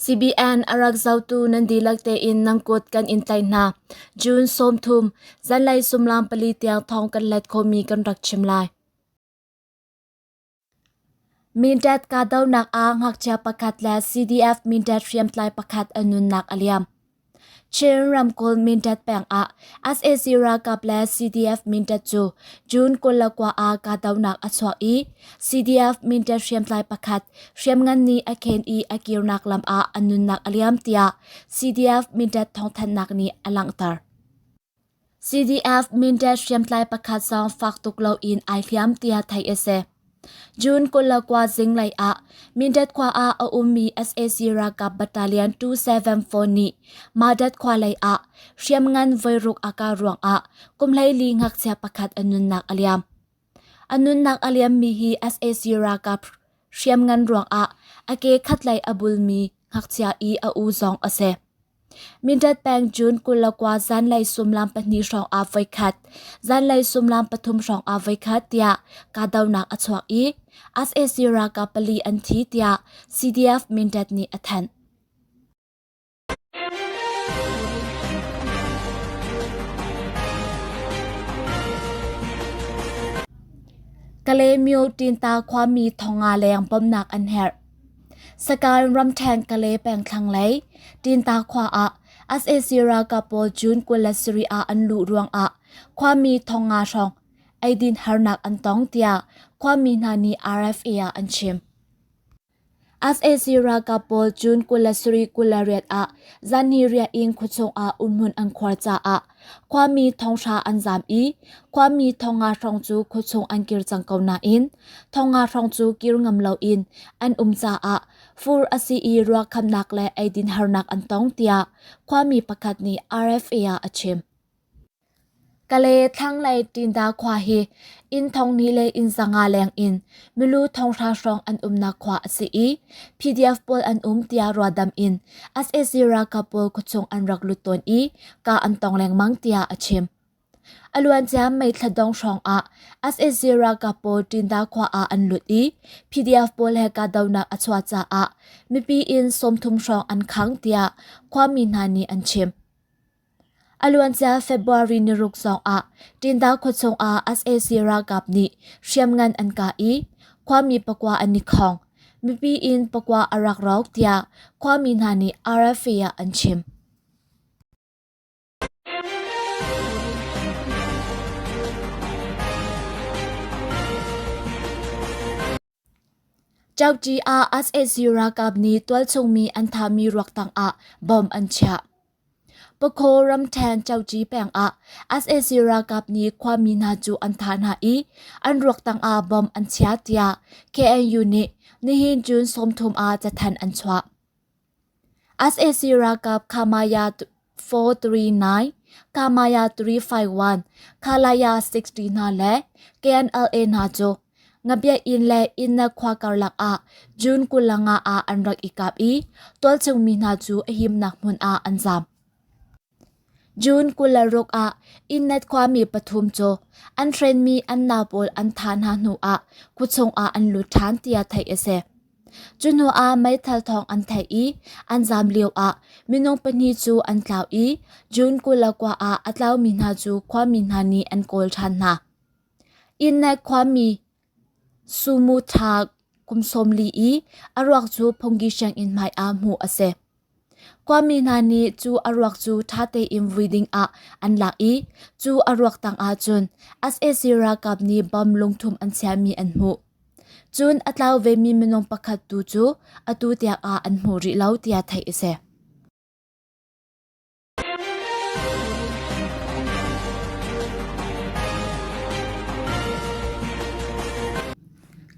CBN a rak zohtu nan dihlak tein nan kut kan in tlaih hna. June 30, zanlei sumlam pali tiang thawng kan let khomi kan rak chim lai. Mindat kahdohnak ah ngakchia pakhat le CDF Mindat hriamtlai pakhat a nunnak a liam. Chin ramkulh Mindat peng ah sac ralkap le CDF Mindat cu June 29 ah kahdohnak a chuak i CDF Mindat hriamtlai pakhat hriamngan nih a khen i a kirnak lam ah a nunnak a liam tiah CDF Mindat thawngthanhnak nih a langhter. CDF Mindat hriamtlai pakhat zong fak tuk loin ai hliam tiah theih a si. June 29 zinglei ah Mindat khua ah a ummi sac ralkap battalion 274 nih Madat khua lei ah hriamngan voiruk a kah ruangah kum 14 ngakchia pakhat a nunnak a liam. A nunnak a liammi hi sac ralkap hriamngan ruangah a ke khatlei a bulmi ngakchia i a u zong a si. Mindat peng June 29 zanlei sumlam pahnih hrawng ah voikhat, zanlei sumlam pathum hrawng ah voikhat tiah kahdohnak a chuak i sac ralkap pali an thi tiah CDF Mindat nih a thanh. Kalaymyo Tinta khuami thonga leng bawmhnak an herh. Sagaing ramṭhen Kalay peng thlanglei Tinta khua ah sac ralkap pawl June 27 ah an luh ruangah khuami thonga hrawng eidin harnak an tong tiah khuami hna nih RFA ah an chim. Sac ralkap pawl June 27 28 ah zanni riah in khuachung ah umhmun an khuar caah khuami thonghra an zaam i khuami thonga hrawng cu khuachung an kir cang ko nain thonga hrawng cu kir ngam loin an um caah fur a si i ruahkhamnak le eidin harnak an tong tiah khuami pakhat nih RFA ah a chim. Kalay thlanglei Tinda khua hi inn thonghnih le inn zanga leng in milu thonghra hrawng an umnak khua a si i PDF pawl an um tiah ruahdam in sac ralkap pawl khuachung an rak lut tawn i ka an tong lengmang tiah a chim. A luancia May thla dong hrawng ah sac ralkap pawl Tinda khua ah an lut i PDF pawl he kahdohnak a chuah caah mipi inn 30 hrawng an khang tiah khuami hna nih an chim. A luancia February niruk zongah Tinda khuachung ah sac ralkap nih hriamngan an kah i khuami pakua an i khong. Mipi inn pakua a rak rawk tiah khuami hna nih RFA ah an chim. Chokci ah sac ralkap nih tualchungmi an thahmi ruak tangah bomb an chiah. Pakhaw ramṭhen Chokci peng ah sac ralkap nih khuami hna cu an thah hna i an ruak tangah bomb an chia tiah KNU nih nihin June 30 ah cathanh an chuah. Sac ralkap Khamaya 439, Khamaya 351, Khalaya 60 hna le KNLA hna cu Ngabiainn le Innak khua karlak ah June 25 ah an rak i kap i tualchung mi hna cu a himnak hmun ah an zaam. June 26 ah Innet khuami pathum cu an hrenmi an nau pawl an thah hna hnu ah khuachung ah an lut ṭhan tiah theih a si. Cu hnu ah meithal thawng an theih i an zaam lio ah minung pahnih cu an tlau i June 29 ah a tlaumi hna cu khuami hna nih an kawl ṭhan hna. Innek khuami Sumu Tha kum 40 i a ruak cu phungki sianginn hmai ah hmuh a si. Khuami hna nih cu a ruak cu ṭha tein vui dingah an lak i cu a ruak tangah cun sac ralkap nih bom lungthum an chiahmi an hmuh. Cun a tlau vemi minung pakhat tu cu atu tiang ah an hmu rih lo tiah theih a si.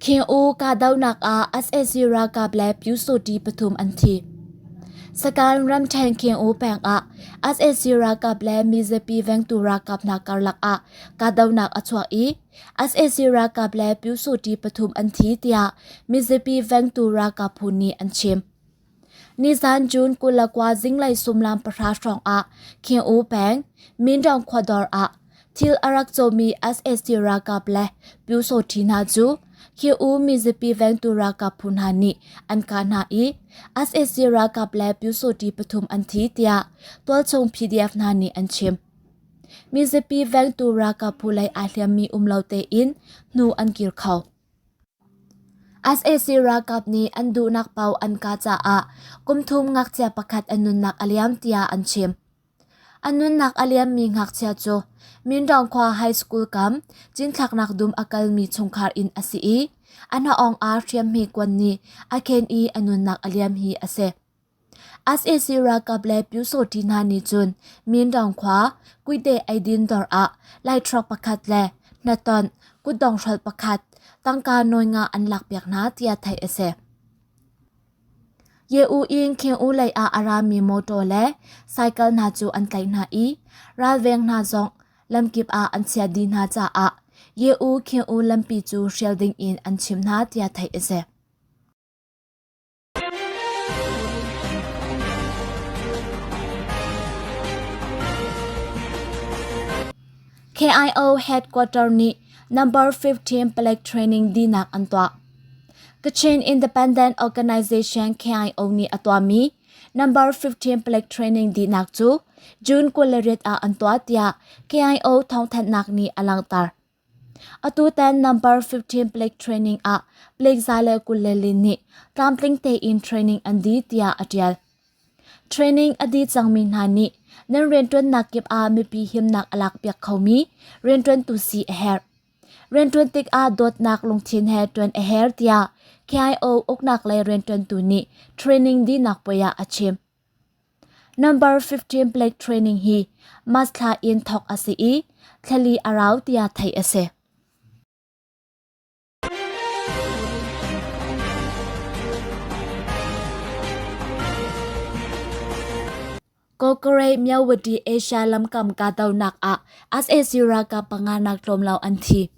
Khin-U kahdohnak ah sac ralkap le Pyusawhti pathum an thi. Sagaing ramṭhen Khin-U peng ah sac ralkap le mizapi vengtu ralkap hna karlak ah kahdohnak a chuak i sac ralkap le Pyusawhti pathum an thi tiah mizapi vengtu ralkap phu nih an chim. Nizan June 29 zinglei sumlam pahra hrawng ah Khin-U peng Mindong khuadawr ah thil a rak cawmi sac ralkap le Pyusawhti hna cu Khiu mizapi vengtu ralkap phu hna nih an kah hna i sac ralkap le Pyusawhti pathum an thi tiah tualchung PDF hna nih an chim. Mizapi vengtu ralkap phu lei aa hliammi um lo tein hnu an kir kho. Sac ralkap nih an duhnak paoh an kah caah kum thum ngakchia pakhat a nunnak a liam tiah an chim. A nunnak a liammi ngakchia cu Mindong khua High School kam cinthlaknak dum a kalmi chungkhar in a si i a hnaawng ah hriamhme kuan nih a khen i a nunnak a liam hi a si. Sac ralkap le Pyusawhti hna nih cun Mindong khua Kuite eidin dawr ah Lai truck pakhat le hnatonh kutdong hrolh pakhat tangka nawi nga an lakpiak hna tiah theih a si. Ye-u in Khin-u lei ah a rami mawṭaw le cycle hna cu an tlaih hna i ralveng hna zong lamkip ah an chiah dih hna caah Ye-u Khin-u lampi cu hrial ding in an chimh hna tiah theih a si. KIO headquarter nih number 15 palek training dinak an tuah. Kachin Independent Organization KIO nih a tuahmi number 15 palek training dinak cu June 28 ah an tuah tiah KIO thawngthanhnak nih a langhter. Atutan number 15 palek training ah palek 124 nih tlamtling tein training an dih tiah a ṭial. Training a dih cangmi hna nih nan rianṭuannak kip ah mipi himnak a lakpiak khomi rianṭuantu si a herh. Rianṭuan tikah dawtnak lungthin he ṭuan a herh tiah KIO uknak lei rianṭuantu nih training dihnak puai ah a chim. Number 15 plate training hi March thla in thawk a si i thlali a rau tiah theih a si. Kawkaray Myawaddy Asia lamkam kahdohnak ah sac ralkap panga nak tlawm lo an thi.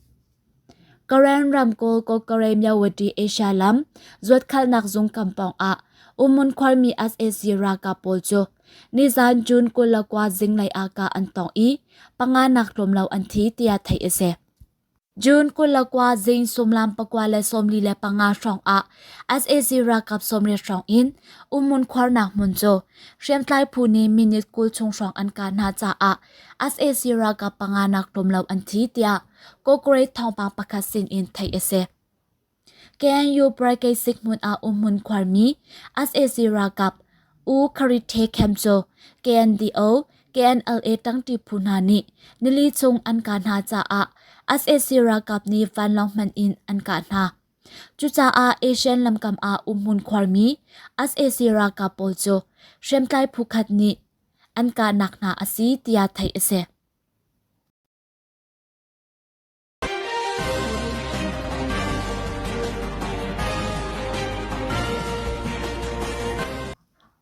Karen ramkawl Kawkaray Myawaddy Asia lam zuatkhalnak zung kam pawng ah ummun khuarmi sac ralkap pawl cu nizan June 29 zinglei ah kah an tong i panga nak tlawm lo an thi tiah theih a si. June 29 zing sumlam 9:45 hrawng ah sac ralkap 80 hrawng in umhmun khuarnak hmun cu hriamtlai phu nih minute 20 chung hrawng an kah hna caah sac ralkap panga nak tlawm lo an thi tiah Kawkawrei thawngpang pakhat sin in theih a si. KNU Brigade hmun ah umhmun khuarmi sac ralkap U Kharithe Khem cu KNDO, KNLA ṭangṭi phu hna nih nili chung an kah hna caah sac ralkap nih vanlawng hmanh in an kah hna. Cucaah Asian lamkam ah umhmun khuarmi sac ralkap pawl cu hriamtlai phu khat nih an kahnak hna a si tiah theih a si.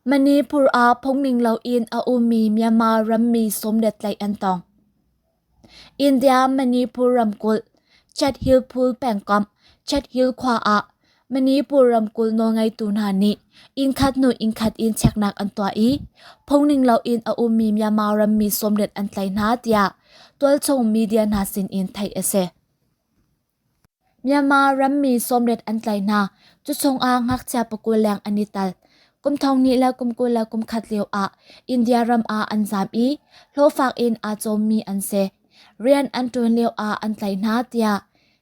Manipur ah phungning loin a ummi Myanmar rammi sawmlet tlaih an tong. India Manipur ramkulh Chet Hill pengkomh Chet Hill khua ah Manipur ramkulh nawlngeitu hna nih innkhat hnu innkhat in cheknak an tuah i phungning loin a ummi Myanmar rammi sawmriat an tlaih hna tiah tualchung media hna sinin theih a si. Myanmar rammi sawmriat an tlaih hna. Cu chungah ngakchia pakul leng an i tal. Kum thong hnih le kum 20 le kum khat lio ah India ram ah an zaam i hlawhfak in aa cawmmi an si. Rian an ṭuan lio ah an tlaih hna tiah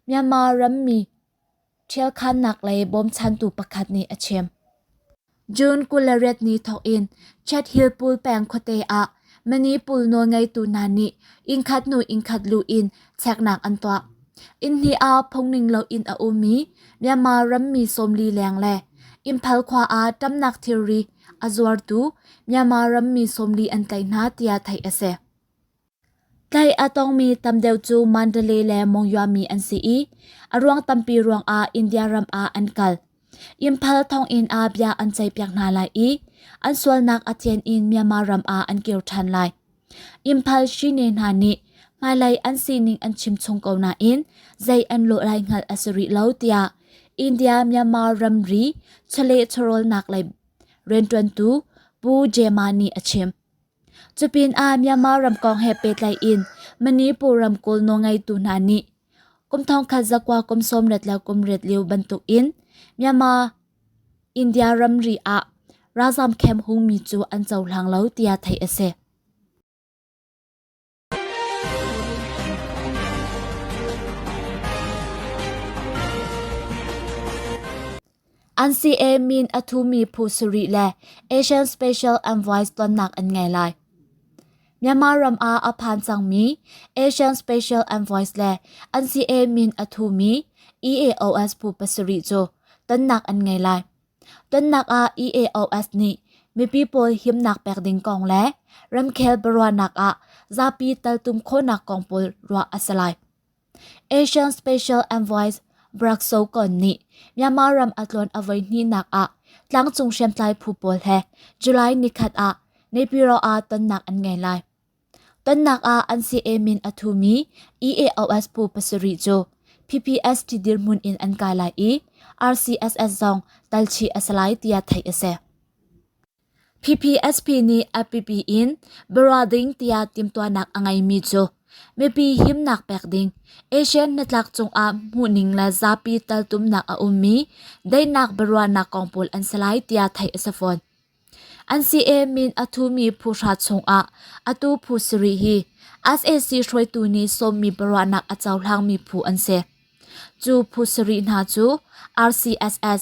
Myanmar rammi ṭhialkhannak lei bawmchantu pakhat nih a chim. June 28 ni thawk in Chet Hill Pool peng khuate ah Manipur nawlngeitu hna nih innkhat hnu innkhat luh in cheknak an tuah. Inn hnih ah phungning loin a ummi Myanmar rammi 40 leng le Imphal khua ah ṭamnak thilri a zuartu Myanmar rammi 40 an tlaih hna tiah theih a si. Tlaih a tongmi tam deuh cu Mandalay le Monywa mi an si i a ruang tampi ruangah India ram ah an kal. Imphal thonginn ah bia an ceihpiak hna lai i an sualnak a thian in Myanmar ram ah an kir ṭhan lai. Imphal shine hna nih hmailei an sining an chim chung ko nain zei an lawh lai hngalh a si rih lo tiah India-Myanmar ramri chawleh chawhrawlnak lei rianṭuantu Pu Jema nih a chim. Cupinah Myanmar ram kong he pehtlaih in Manipur ramkulh nawlngeitu hna nih Kum thongkhat zakua kum sawmriat le kum riat lio bantuk in Myanmar India ramri ah ralzam camp hungmi cu an cohlang lo tiah theih a si. NCA min a thumi phu sarih le Asian Special Envoys tonnak an ngei lai. Myanmar ram ah a phan cangmi Asian Special Envoys le NCA min a thumi EAOS phu pasarih cu tonnak an ngei lai. Tonnak ah EAOS nih mipi pawl himnak pek ding kong le ramkhel biaruahnak ah zapi teltum khawhnak kong pawl ruah a si lai. Asian Special Envoys Barack Sokon nih Myanmar ram a tlawn a voihnihnak ah tlangcung hriamtlai phu pawl he July nikhat ah Naypyidaw ah tonnak an ngei lai. Tonnak ah an CA min a thumi EAOS phu pasarih cu PPST dirhmun in an kai lai i RCSS zong talchih a si lai tiah theih a si. PPSP nih a pipi in biaruah ding tiah timhtuahnak a ngeimi cu mipi himnak pek ding, ASEAN hnatlak cungah hmuhning le zapi teltumnak a ummi daihnak biaruahnak kong pawl an si lai tiah theih a si fawn. An CA min a thumi phu hra chungah atu phu sarih hi sac hruaitu nih sawmmi biaruahnak a cohlangmi phu an si. Cu phu sarih hna cu RCSS,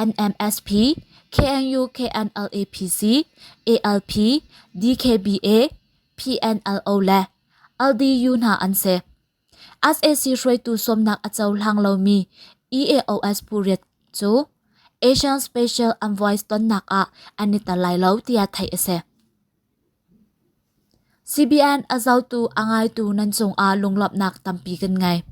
NMSP, KNU KNLAPC, ALP, DKBA, PNLO le LDU hna an si. Sac hruaitu sawmnak a cohlang lomi EAOS phu riat cu Asian Special Envoys tonnak ah an i tel lai lo tiah theih a si. CBN a zohtu a ngaitu nan cungah lunglawmhnak tampi kan ngei.